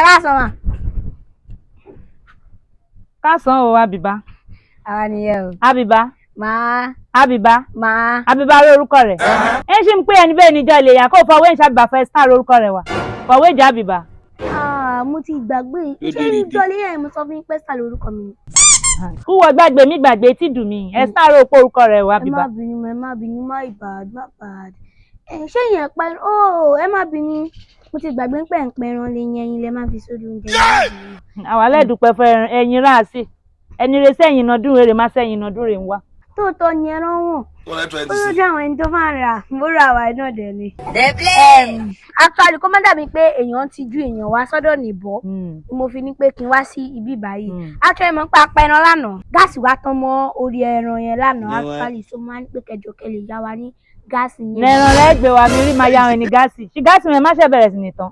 Káàsán mà. Káàsán o, Àbíbá. Àwa nìyẹn o. Àbíbá. Máa. Àbíbá. Máa. Àbíbá rí orúkọ rẹ̀. Ẹ ṣì ń pè ẹni bẹ́ẹ̀ níjọ́ ilé yà kó fọwọ́ ìṣe Àbíbá fẹ́ star orúkọ rẹ̀ wá. Fọwọ́ ìjà Àbíbá. Ah, mo ti gbàgbé. Ṣé ìjọ ilé yẹn mo sọ fún yín pé star lórúkọ mi ni? Kúwọ gbàgbé mi gbàgbé tí dùn mí. Ẹ star òpó orúkọ rẹ̀ wá, Ẹ Àbíbá. má bínú, ẹ má bínú, my bad, my bad. Ẹ ṣé yẹn pẹ́ ó, ẹ má bínú. Mo ti gbàgbé pé ẹ̀ ń pẹran lè yẹn, ẹyin lẹ má fi sórí oúnjẹ yẹn. Àwa lẹ́dùpẹ́ fún ẹyin ráàsì. Ẹni rẹ sẹ́yìn iná dùn rere má sẹ́yìn iná dùn rè ń wá. Tóòtọ́ ni ẹran wọ̀n. Ó lójú àwọn ẹni tó máa ń rà, mo rà wá náà dẹ̀ ni. Actually, kó má dàbí pé èèyàn ti ju èèyàn wá sọ́dọ̀ nìbọ̀ ni mo fi ní pé kí n wá sí ibi báyìí. Actually, mo ń pa apẹran lánàá, gáàsì wa tán mọ́ orí ẹran yẹn lánàá. Actually, so mo máa ń pé kẹjọ kẹ lè yá wa ní gáàsì yẹn. Nẹran rẹ gbé wa mi rí máa yá wọn ní gáàsì. Ṣé gáàsì wọn má ṣe bẹ̀rẹ̀ sí ní tán?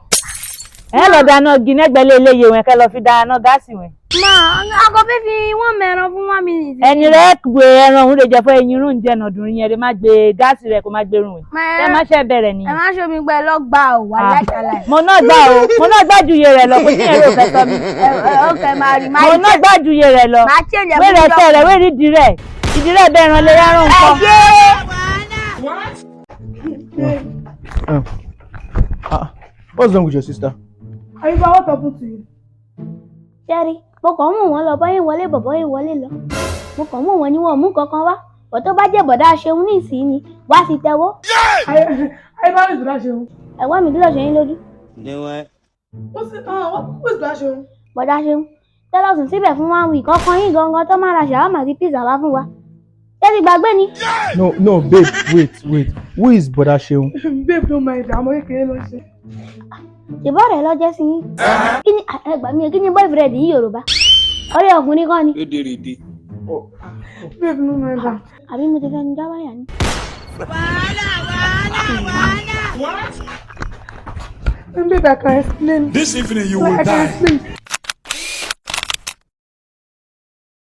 Ẹ lọ dáná igi nẹ́gbẹ̀lé eléyè wọn kẹ́ lọ fi dáná gáàsì wọn. Máa aago fífi wọ́n mẹ́ran fún 1 minute. Ẹni rẹ gbé ẹran òun lè jẹ fún ẹyin irun jẹ nàdùnrin yẹn rẹ má gbé gáàsì rẹ kó má gbérùn ẹ. Ẹ má ṣe bẹ̀rẹ̀ Ẹ nìyẹn. má ṣomi gbẹ lọ́gbà ò wà láìsàlàyé. Mo náà gbà o, mo náà gbà ju iye rẹ lọ, kò sí èrè òfẹ́ sọ mi. Ẹ ẹ ó kẹ máa rí máa Mo náà gbà ju iye rẹ lọ. máa change ẹ. Wéèrè ẹsẹ̀ rẹ̀, wéèrè ìdí rẹ̀. Ìdí rẹ̀ bẹ́ẹ̀ ran lè rárùn Ẹ nǹkan. ṣe. Ah, what's wrong with your sister? Ayiba, what happened to you? Ṣẹ́rí, mo kàn ń mú wọn lọ bọ́yìn wọlé bọ̀, bọ́yìn wọlé lọ. Mo kàn ń mú wọn ní wọn ò mú kankan wá bọ̀. Tó bá jẹ́ bọ̀dá ṣeun ní ìsín ni wá sí tẹ́wọ́. Ayiba, who is Bọ̀dá Ṣeun? Ẹ̀gbọ́n mi, kí ló ṣe yín lójú? Who is Bọ̀dá Ṣeun? Bọ̀dá ṣeun tẹ́lọ̀ sùn síbẹ̀ fún 1 week, ọkàn yín gangan tó máa ra ṣàwámà àti pizza wá fún wa. Ṣé ti gbàgbé ni? No, no, babe, wait, wait. Who is Bọ̀dá Ṣeun? Babe, don't mind. Àwọn kékeré ló ń ṣe. Ṣèbọ̀ rẹ̀ lọ́jọ́ sí yín. Kí ni ẹgbàá mi, kí ni boyfriend yìí Yorùbá? Ọ̀rẹ́ ọkùnrin kan ni. Rédèrèdè. Babe, no mind am. Àbí mo ti fẹ́ ní jáwáyà ni? Babe, I can explain. This evening you Like, will I can die. explain.